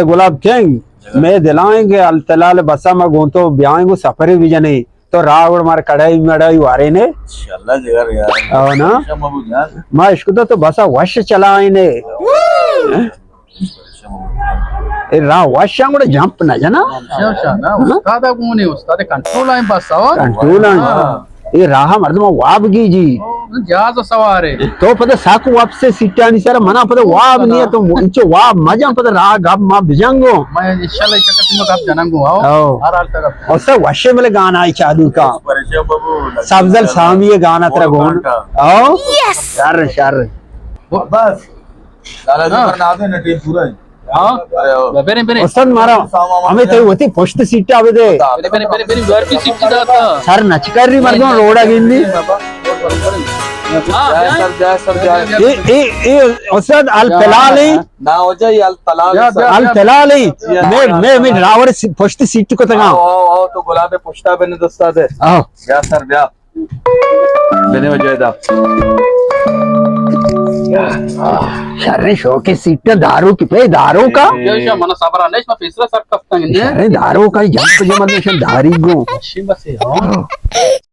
گلاب کنگ، میں دلائیں کہ التلال بسا ما گوں تو بیائیں گو سفرے بجنے۔ تو راہ گڑ مار کڑائی مڑائی وارے نے۔ انشاءاللہ جگر یار۔ او نا؟ شما بو جان۔ ما اشکتا تو بسا وش چلائیں نے۔ اے راہ وش گڑا جمپ نہ جنا۔ شو شا نا، استاد گونے، استاد کنٹرول آئیں بس، او۔ کنٹرول آئیں۔ ہاں۔ اے راہ مردم واب گی جی۔ جہاز سوارے۔ تو پتہ ساکو واب سے سیٹانی سر منا پتہ واب نہیں ہے، تو انچو واب مجا پتہ راہ گپ ما بجنگو۔ میں انشاءاللہ چکر تم گپ جننگو، او۔ او۔ ہر حال تک۔ او سر وشے ملے گانا ہی چالو کا۔ سبزل سامی یہ گانا ترا گون۔ او۔ شر، شر۔ بس۔ لالا جی، ہاں۔ ورنہ آتے نا، ٹیم پورا ہے۔ ہاں۔ ارے، او۔ بریں، بریں۔ استاد مارا، ہمیں تو وتی پشت سیٹ آ بدے۔ بریں، بریں، بریں، بریں، وی آئی پی سیٹ داتا۔ سر نچکر ری مردم روڈا گندی۔ ہاں۔ جائے سر، جائے سر، جائے۔ اے، اے، اے، استاد، التلال ہی۔ نا ہو جائے، التلال ہی سر۔ التلال ہی۔ میں، میں، میں ڈرائیور سی-، پشت سیٹ کو تگا۔ آؤ، آؤ، آؤ، تو گلاب پشتا بنے دستا دے۔ آؤ۔ بیا سر، بیا۔ بنے وجہ دا۔ شریں شوقیں سیٹاں دارو کی پہ دارو کا۔ اے۔ منا صبر نہیں، میں پیسرا سر کفتنگ نے۔ شریں دارو کا جمپ جمع نشن داری گو۔ بس، ہاں۔